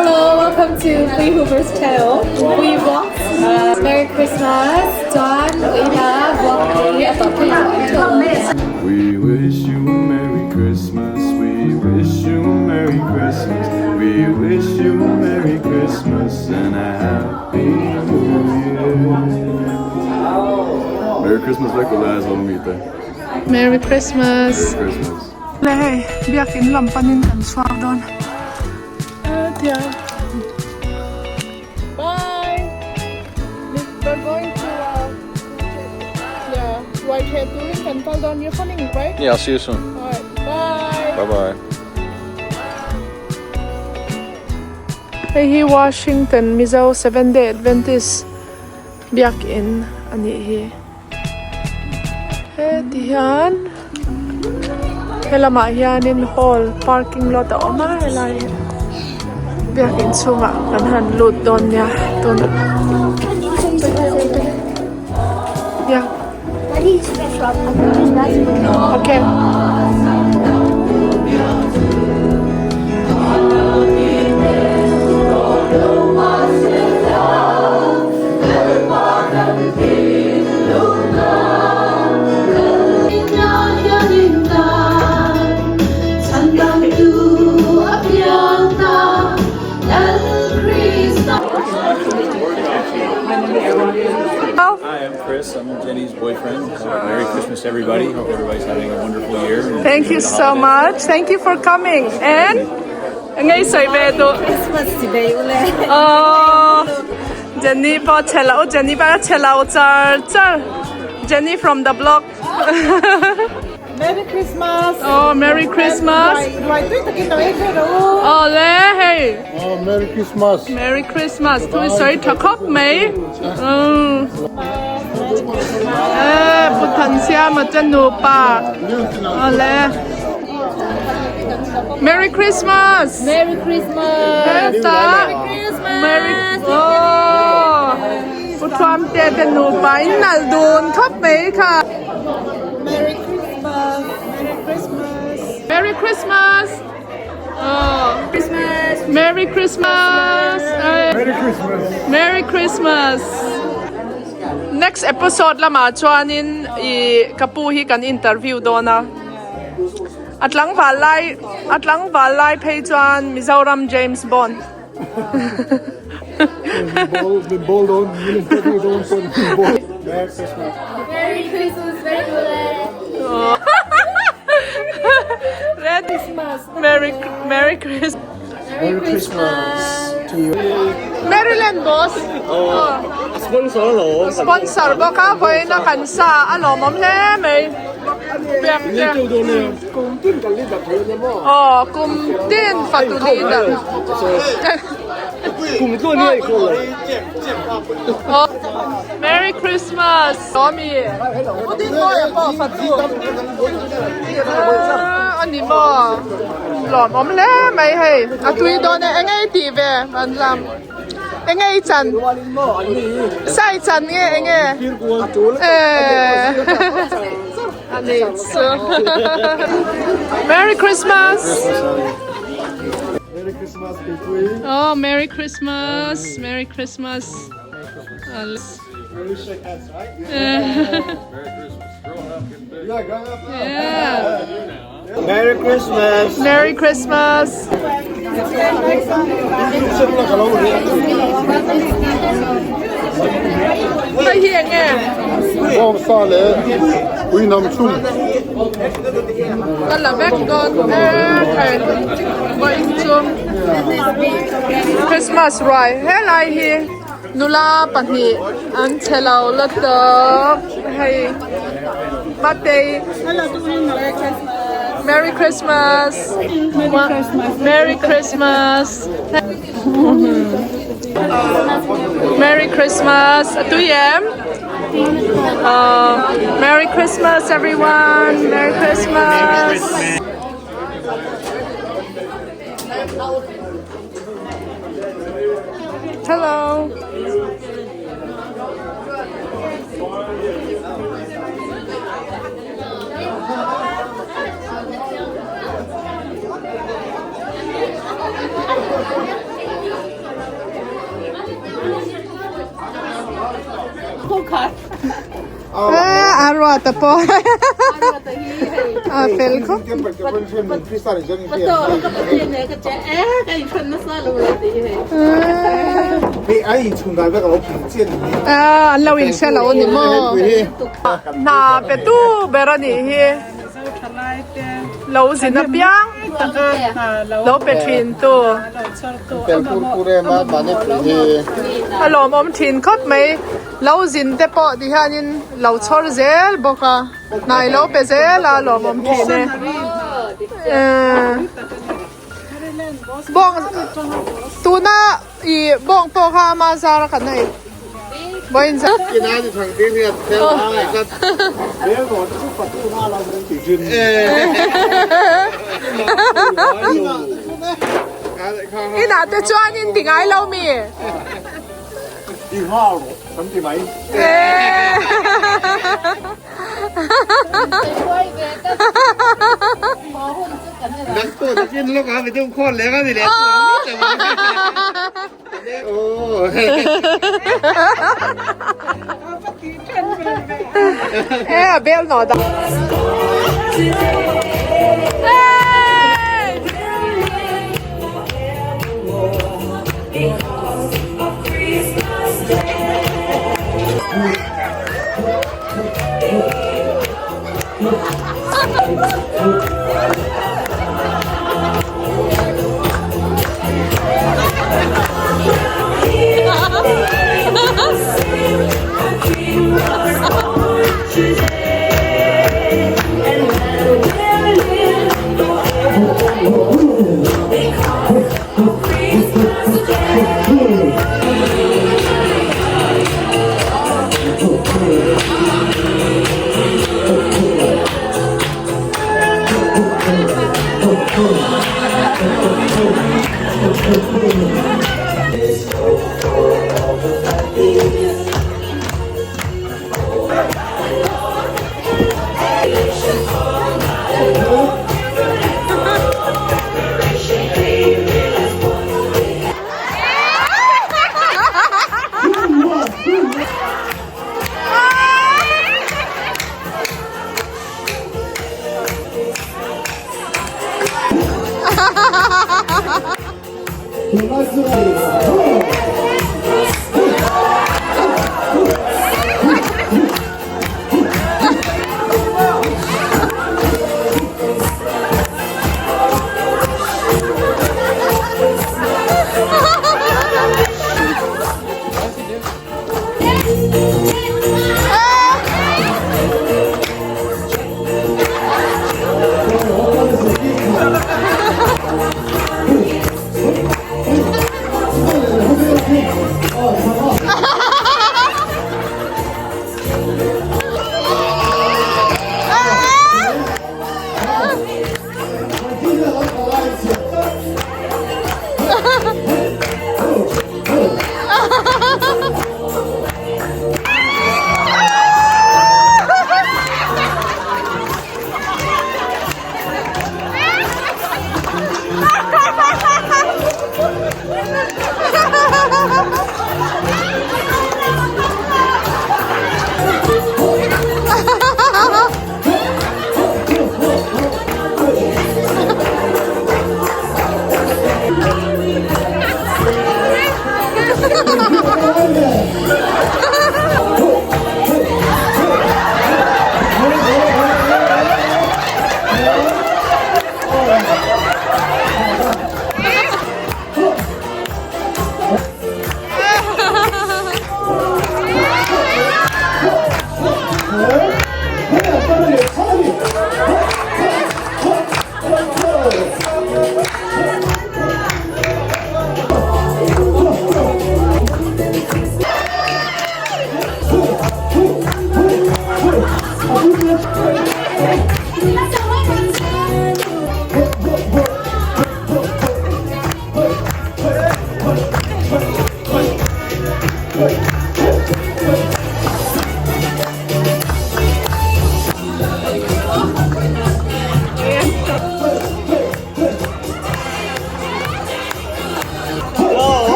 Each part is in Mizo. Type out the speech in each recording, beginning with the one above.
Hello, welcome to Free Hoover's channel. We vlogs. Merry Christmas. Chuan uina vlog hi a tawp thei lo ang. We wish you a Merry Christmas, we wish you a Merry Christmas, we wish you a Merry Christmas and a Happy New Year. Merry Christmas vek ula Zawmite. Merry Christmas. Merry Christmas. Le hei, biakin lam panin kan chhuak dawn. Hetia. Bye. We're going to uh, yeah, Whitehead turin kan kal dawn. You're coming, right? Yeah, I'll see you soon. Alright, bye. Bye bye. Hei hi Washington Mizo Seventh Day Adventist biakin a nih hi. Heti hian helamah hianin hall parking lot a awm a helai hi biakin chhungah kan han lut dawn nia tun yeah okay. Hi, I'm Chris. I'm Jenny's boyfriend. Merry Christmas, everybody. Hope everybody's having a wonderful year. and Thank you enjoy the so holidays. much. Thank you for coming. And ngei sawi ve duh. Christmas chibai ule. Oh, Jenny pawh che lo, Jenny pawh a che lo char char. Jenny from the block. Merry Christmas! Oh, Merry Christmas. Ruai tui takin lo ei ve rawh u. Aw le, hei. Oh, Merry Christmas. Merry Christmas. Thu i sawi tha khawp mai. Umm. Eh, Pu Thansiama te nupa. Aw le. Merry Christmas. Merry Christmas. Heta. Merry Oh. Pu Thuamte te nupa in nalh dun khawp mai kha. Merry Christmas. Merry Christmas. Merry Christmas. Oh. Christmas. Merry Christmas. Merry Christmas. Merry Christmas. Next episode lamah chuanin i ka pu hi kan interview dawn a. A tlangval lai a tlangval lai phei chuan Mizoram James Bond. Merry Christmas. Very good. Red Christmas. Merry Merry Christmas. Merry Christmas. Maryland boss. Sponsor alawm. Sponsor bawk a vawiin a kan sa a lawmawm hle mai. Biak te. Kum tin kan leader thei ania maw? Aw kum tin fatu leader. Kum tluan hi a inkhawm lo. Merry Christmas Tommy. A ni maw? Lawmawm hle mai hei. A tui dawn e eng ei tih ve an lam. Eng ei chan? Sai chan nge eng e? A ni chu. Merry Christmas. Merry Christmas Keipui. Oh Merry Christmas. Merry Christmas. Really shake hands, right? Yeah. Merry Christmas. Growing up, getting big. Yeah, growing up now. Yeah. Merry Christmas. Merry Christmas. Hei hi eng nge? Bawng sa leh ui nam chhum. Ka la vek dawn e hei vawiin chu Christmas ruai helai hi nula pahnih an chhe lo la tawp hei Matei Merry Christmas Merry Christmas Merry Christmas a tui em Merry Christmas everyone Merry Christmas Hello. A ruata pawh a fel khawp. An lo inhre lo a ni maw? Hna pe tu ber a nih hi. Lo zin apiang lo pe thin tu. A lawmawm thin khawp mai. Lo zin te pawh ti hianin lo chhawr zel bawk a. Hnai lo pe zel a lawmawm thin e. Bawng tuna ih bawng pawh kha ama zar a kan nei. Vawiin zar. Inah te chuanin ti ngai lo mi. E a bel no da.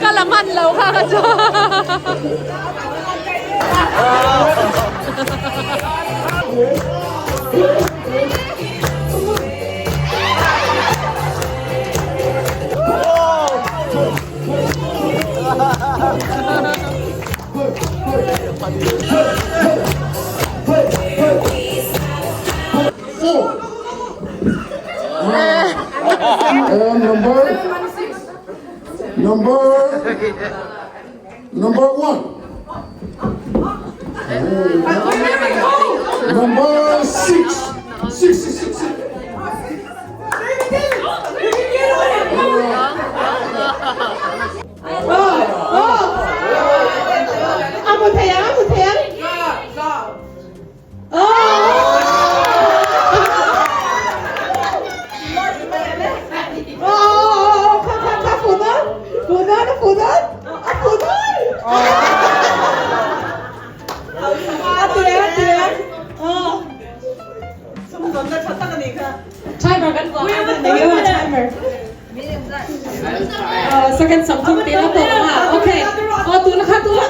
Ka la hman lo kha ka chu. And number number number one. Number six. Six, six, six, six. Second something te la tawh ang a okay aw tuna kha tuna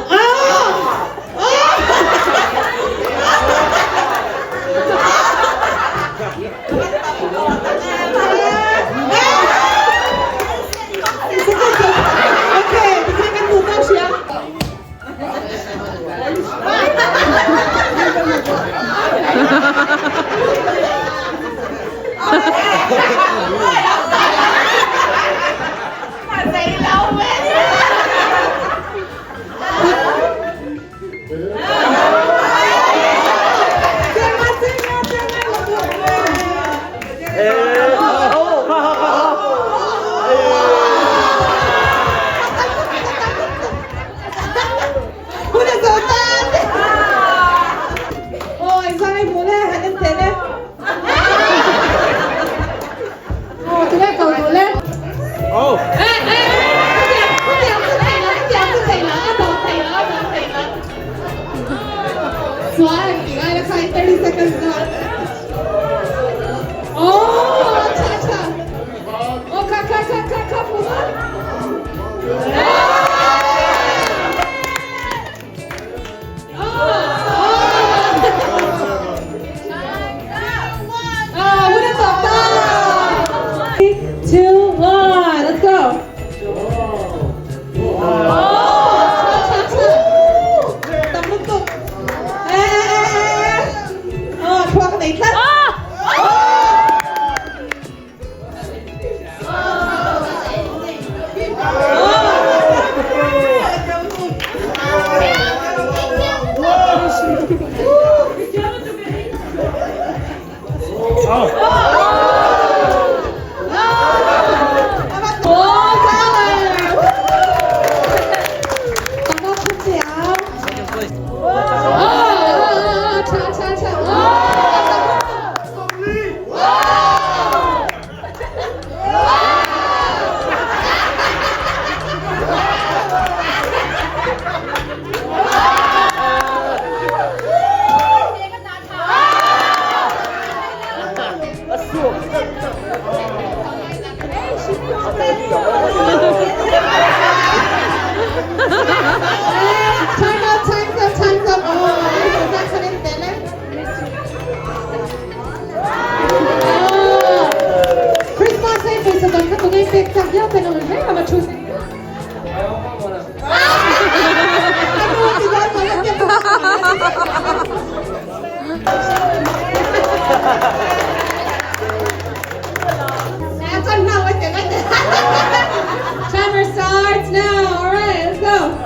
Timer starts now. All right, let's go.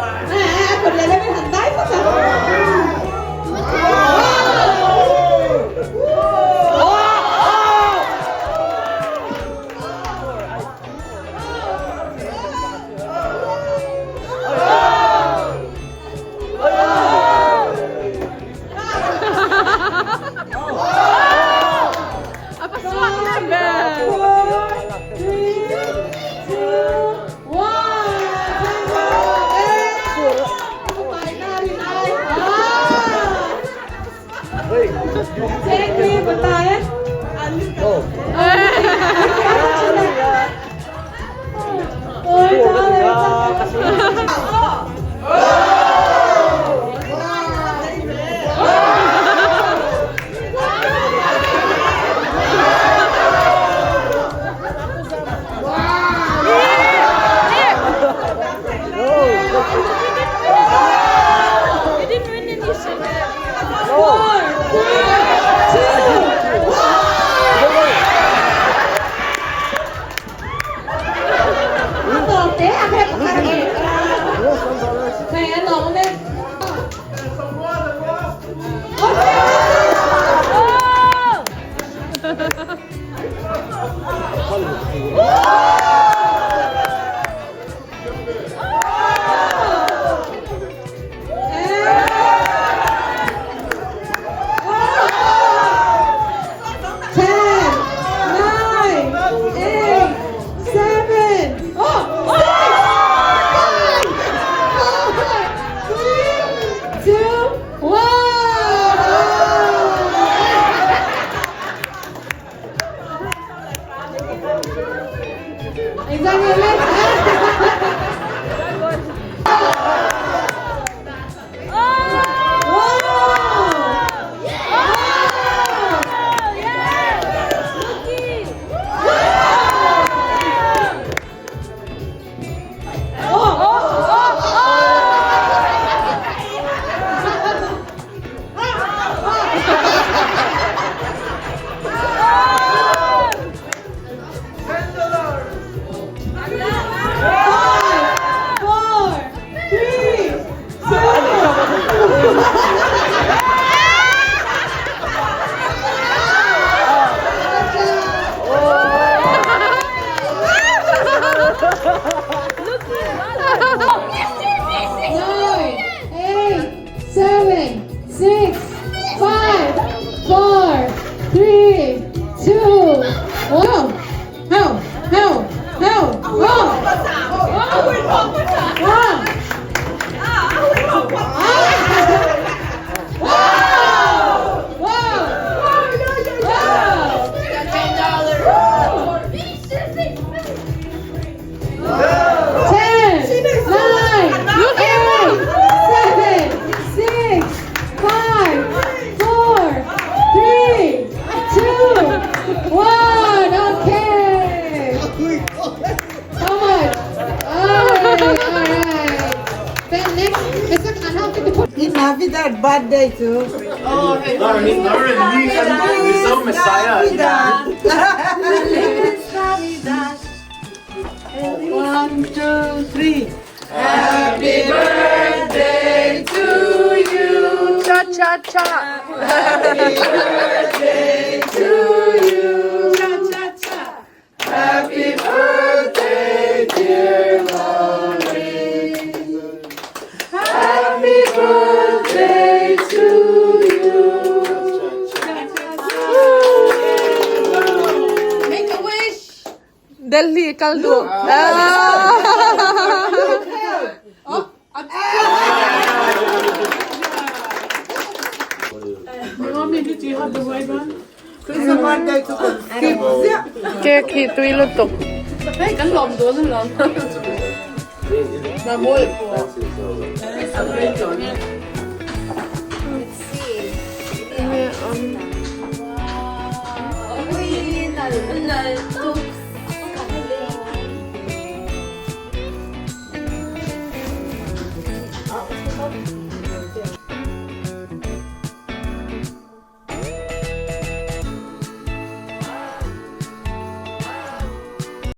Navidad birthday chu. Lauren, Lauren, Mizo Messiah. One, two, three. Cha cha cha. Happy birthday to you. Delhi kal duh. Cake hi tui lutuk.